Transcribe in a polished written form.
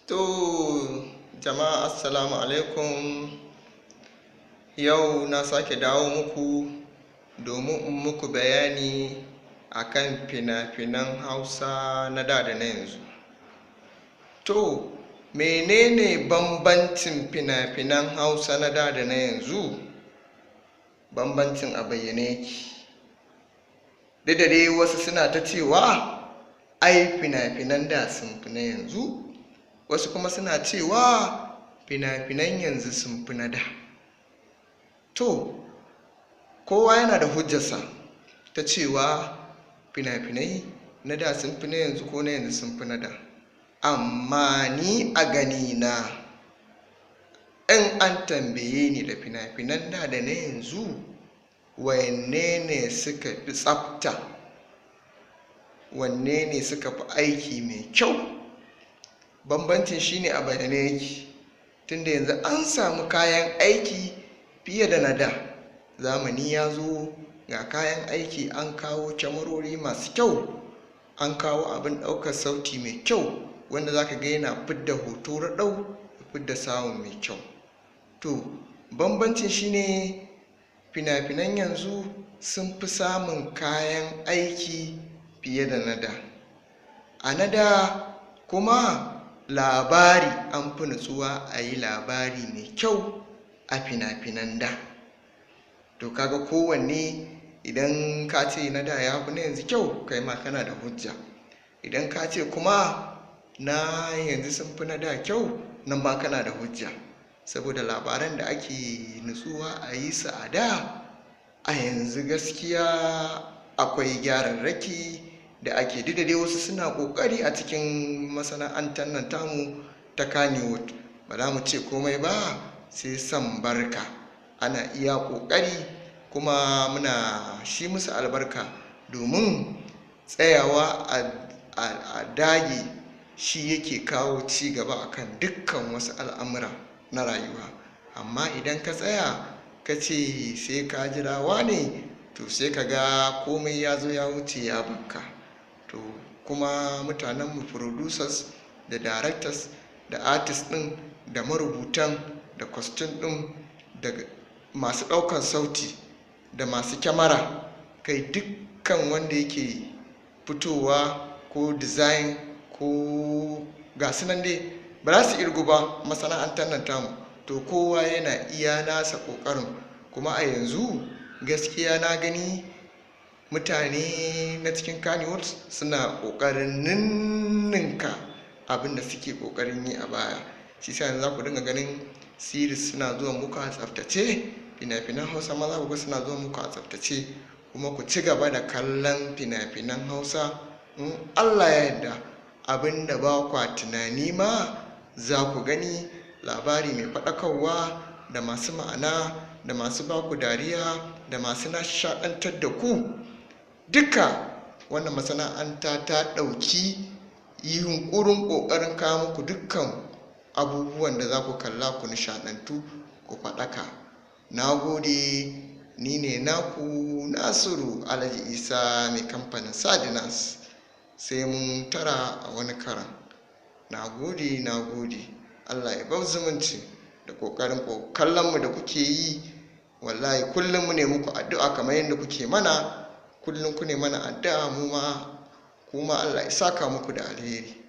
To jama'a, assalamu alaikum. Yau na sake dawo muku domin in muku bayani akan fina-finan Hausa na da da na yanzu. To menene bambancin fina-finan Hausa na da da na yanzu? Bambancin a bayyane yake. Duk da dai wasu suna ta cewa ai fina-finan da sun fi na yanzu, wasu kuma suna cewa fina-finan yanzu sun fi na da. To kowa yana da hujjarsa ta cewa fina-finai na da sun fi na yanzu ko na yanzu sun fi na da. Amma ni a ganina, in an tambaye ni da fina-finan da da na yanzu wanne ne suka fi tsafta, wanne ne suka fi aiki mai kyau, bambancin shine a bayyane yake. Tunda yanzu an samu kayan aiki fiye da na da. Zamani ya zo, ga kayan aiki, an kawo kyamarori masu kyau, an kawo abin ɗaukar sauti mai kyau wanda za ka ga yana fidda hoto raɗau, fidda sound mai kyau. To bambancin shine fina-finan yanzu sun fi samun kayan aiki fiye da na da. A na da kuma labari an fi nutsuwa a yi labari mai kyau a fina-finan da. To kaga kowanne, idan ka ce na da ya fi na yanzu kyau, kai ma kana da hujja. Idan ka ce kuma na yanzu sun fi na da kyau, nan ma kana da hujja. Saboda labaran da ake nutsuwa a yi su a da, a yanzu gaskiya akwai gyararraki da ake. Duk da dai wasu suna ƙoƙari a cikin masana'antar nan tamu ta Kannywood, ba za mu ce komai ba sai san barka. Ana iya ƙoƙari kuma muna shi musu albarka, domin tsayawa a dage shi yake kawo ci gaba akan dukkan wasu al'amura na rayuwa. Amma idan ka tsaya ka ce sai ka jira wane, to sai ka ga komai ya zo ya wuce ya bakka. To kuma mutanenmu producers da directors da artists ɗin da marubutan da costume ɗin da masu ɗaukan sauti da masu kyamara, kai dukkan wanda yake fitowa ko design ko ga su nan dai, ba za su irgu ba masana'antar nan tamu. To kowa yana iya nasa ƙoƙarin. Kuma a yanzu gaskiya na gani mutane na cikin Kannywood suna ƙoƙarin ninninka abin da suke ƙoƙarin yi a baya. Shi sa yanzu za ku dinga ganin series suna zuwa muku a tsaftace, fina-finan Hausa ma za ku ga suna zuwa muku a tsaftace. Kuma ku ci gaba da kallon fina-finan Hausa, in Allah ya yarda abin da ba kwa tunani ma za ku gani, labari mai faɗakarwa da masu ma'ana da masu baku dariya da masu nishaɗantar da ku. Duka wannan masana'anta ta ɗauki yunƙurin ƙoƙarin kawo muku dukkan abubuwan da za ku kalla ku nishaɗantu, ku faɗaka. Na gode. Ni ne naku Nasiru Alhaji Isa mai kamfanin Sadinas. Sai mun tara a wani karan. Na gode, na gode. Allah ya bar zumunci da ƙoƙarin kallonmu da kuke yi. Wallahi kullum mu ne muku addu'a kamar yadda kuke mana. Kullum ku ne mana addu'a, mu ma kuma Allah ya saka muku da alheri.